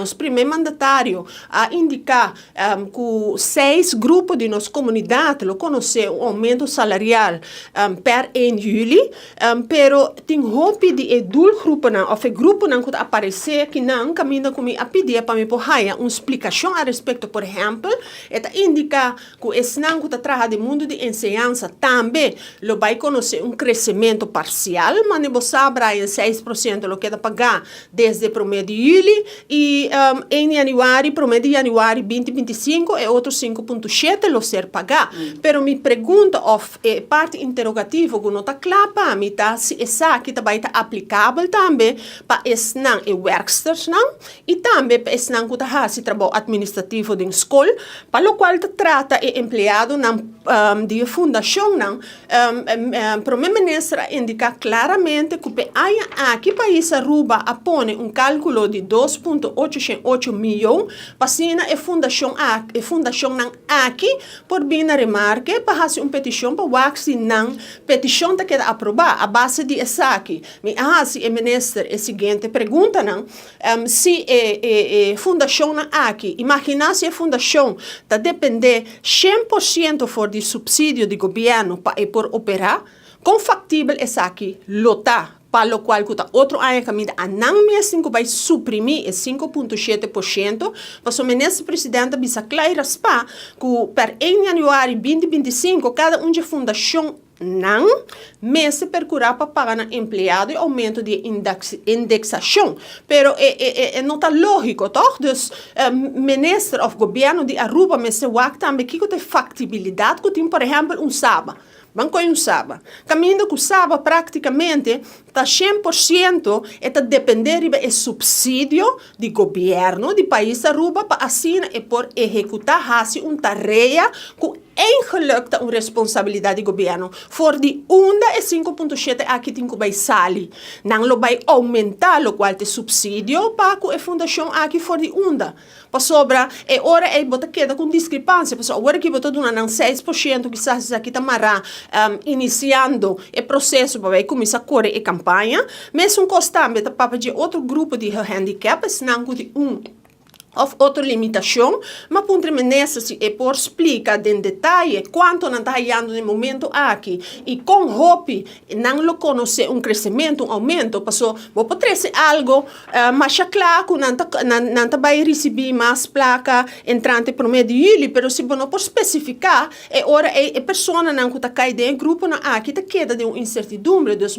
Nos promé mandatario a indiká ku seis grupo di nos komunidat lo konosé un oumento salarial per 1 yüli, pero tin hopi di e doelgroepennan òf e gruponan ku ta aparesé akinan kaminda ku mi a pidié pa mi por haña un splikashon al respekto. Por ehèmpel, e ta indiká ku esnan ku ta traha den mundu di enseñansa tambe lo bai konosé un kresementu parsial, mane bo sa, Brian, 6% lo keda pagá desde 1 di yüli i 1 yanüari, 1 di yanüari 2025, e otro 5,7 lo ser pagá. Pero mi pregunta òf e parti interogativo ku no ta kla pa mi ta si esaki tambe ta aplikabel tambe pa esnan e werkstersnan i tambe pa esnan ku ta hasi trabou administrativo den skol, pa lokual ta trata e empleadonan di fundashonnan, promé minister a indiká klaramente ku p'e aña aki pais Aruba a pone un kálkulo di 2,808 mion pa asina e fundashonnan aki por bin na remarke pa hasi un petishon pa wak si nan petishon ta keda aprobá. A base di esaki, mi a hasi e minister e siguiente preguntanan: si e fundashonnan aki, imaginá si e fundashon ta dependé 100% for di supsidio di gobièrnu pa e por operá, kon faktibel esaki lo ta? Pa lokual ku ta otro aña kaminda nan mes ku bai suprimí e 5,7%, paso minister presidente a bisa kla i raspá ku per 1 yanüari 2025 kada un di fundashonnan mester perkurá pa paga nan empleado e oumento di indeksashon. Pero e no ta lógiko, toch? Dus minister òf gobièrnu di Aruba mester wak tambe kiko ta faktibilidat ku tin, por ehèmpel, un Saba. Ban ku un Saba. Kaminda ku Saba práktikamente ta 100% e ta dependé riba e supsidio di gobièrnu di pais Aruba pa asina e por ehekutá, hasi un tarea ku eigenlijk ta un responsabilidat di gobièrnu. For di unda e 5,7 aki tin ku bai sali? Nan lo bai oumentá lokual ta supsidio pa ku e fundashon aki, for di unda? Pasobra e ora ei bo ta keda ku diskrepansia. Pasobra awor aki bo ta duna nan 6%, kisas aki ta mará inisiando e proseso pa bai kuminsá kore e kampaña. Mesun kos tambe ta papia di otro grupo di handicap, esnan ku tin un òf otro limitashon, m'a puntra minister si e por splika den detaye kuantu nan ta hayando na momento aki i kon hopi nan lo konosé un kresementu, un oumento. Paso bo por trese algu mas kla ku nan ta bai risibí mas plaka entrante 1 di yüli, pero si bo no por spesifiká, e ora e personanan ku ta kai den gruponan aki ta keda den un insertidumbre. Dus